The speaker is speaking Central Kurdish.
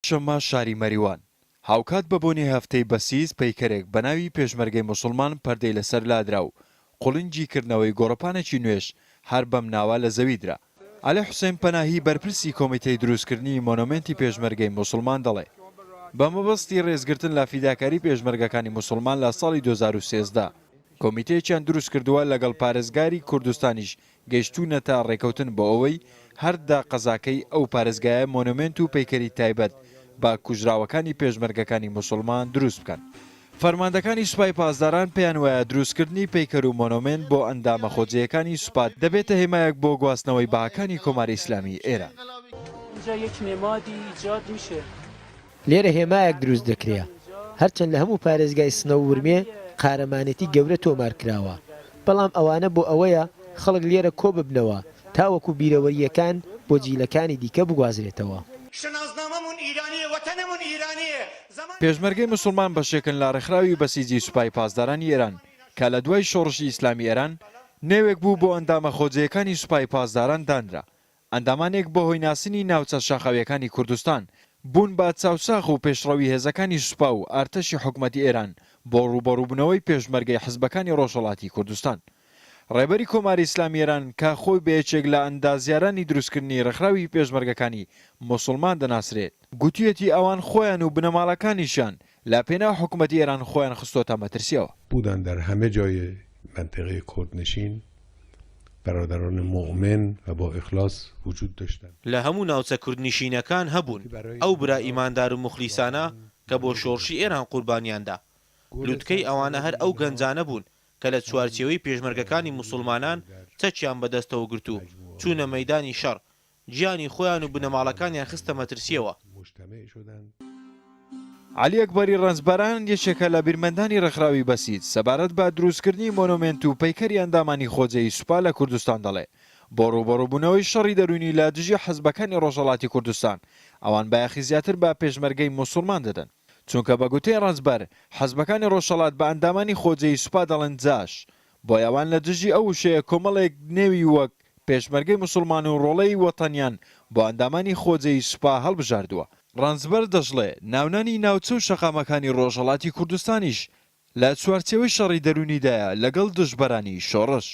یەکشەممە شاری مەریوان هاوکات بە بۆنەی هەفتەی بەسیج پەیکەرێک بە ناوی پێشمەرگەی موسڵمان پەردەی لەسەر لادرا و قوڵینگی کردنەوەی گۆڕەپانێکی نوێش هەر بەم ناوە لە زەوی درا. عەلی حوسێن پەناهی بەرپرسی کۆمیتەی دروستکردنی مۆنۆمێنتی پێشمەرگەی موسڵمان دەڵێ، بە مەبەستی رێزگرتن لە فیداکاری پێشمەرگەکانی موسڵمان لە ساڵی 2013 کۆمیتەیەکیان دروستکردووە لەگەڵ پارێزگاری کوردستانیش گەیشتوونەتە ڕێکەوتن بۆ ئەوەی هەر دە قەزاکەی ئەو پارێزگایە مۆنۆمێنت و پەیکەری تایبەت بە کوژراوەکانی پێشمەرگەکانی موسڵمان دروست بکەن. فەرماندەکانی سوپای پاسداران پێیان وایە دروستکردنی پەیکەر و مۆنۆمێنت بۆ ئەندامە خۆجێیەکانی سوپا دەبێتە هێمایەک بۆ گواستنەوەی بەهاکانی کۆماری ئیسلامیی ئێران. لێرە هێمایەک دروست دەکرێ. هەرچەند لە هەموو پارێزگای سنە و ورمێ قارەمانێتی گەورە تۆمار کراوە، بەڵام ئەوانە بۆ ئەوەیە خەڵک لێرە کۆ ببنەوە تاوەکو بیرەوەرییەکان بۆ جیلەکانی دیکە بگوازرێتەوە. پێشمەرگەی موسڵمان بەشێکن لە ڕێکخراوی بەسیجی سوپای پاسدارانی ئێران کە لە دوای شۆڕشی ئیسلامی ئێران نێوێک بوو بۆ ئەندامە خۆجێیەکانی سوپای پاسداران دانرا ئەندامانێک بەهۆی ناسینی ناوچە شاخاوییەکانی کوردستان، بوون بە چاوساغ و پێشڕەوی هێزەکانی سوپا و ئارتەشی حکومەتی ئێران بۆ ڕووبەڕووبوونەوەی پێشمەرگەی حزبەکانی ڕۆژهەڵاتی کوردستان. ڕێبەری کۆماری ئیسلامی ئێران کە خۆی بە یەکێک لە ئەندازیارانی دروستکردنی ڕێکخراوی پێشمەرگەکانی موسڵمان دەناسرێت، گوتویەتی ئەوان خۆیان و بنەماڵەکانیشیان لە پێناو حکومەتی ئێران خۆیان خستۆتە مەترسیەوە. بودن در همه جای منطقه کردنشین برادران مؤمن و با اخلاص وجود داشتند. لە هەموو ناوچە کوردنشینەکان هەبوون ئەو برا ئیماندار و موخلیسانە کە بۆ شۆڕشی ئێران قوربانیان دا. لوتکەی ئەوانە هەر ئەو گەنجانە بوون کە لە چوارچێوەی پێشمەرگەکانی موسوڵمانان چەکیان بە دەستەوە گرت و چوونە مەیدانی شەڕ، گیانی خۆیان و بنەماڵەکانیان خستە مەترسییەوە. عەلی ئەکبەری ڕەنجبەران یەکێکە لە بیرمەندانی ڕێکخراوی بەسیج، سەبارەت بە دروستکردنی مۆنۆمێنت و پەیکەری ئەندامانی خۆجێی سوپا لە کوردستان دەڵێ، بۆ ڕووبەڕووبوونەوەی شەڕی دەروونی لە دژی حزبەکانی ڕۆژهەڵاتی کوردستان، ئەوان بایەخی زیاتر بە پێشمەرگەی موسوڵمان دەدەن. چونکە بە گوتەی ڕەنجبەر، حزبەکانی ڕۆژهەڵات بە ئەندامانی خۆجێی سوپا دەڵێن جاش، بۆیە ئەوان لە دژی ئەو وشەیە کۆمەڵێک نێوی وەک پێشمەرگەی موسوڵمان و ڕۆڵەی وەتەنیان بۆ ئەندامانی خۆجێی سوپا هەڵبژاردووە. ڕەنجبەر دەشڵێ، ناونانی ناوچە و شەقامەکانی ڕۆژهەڵاتی کوردستانیش لە چوارچێوەی شەڕی دەروونیدایە لەگەڵ دژبەرانی شۆڕش.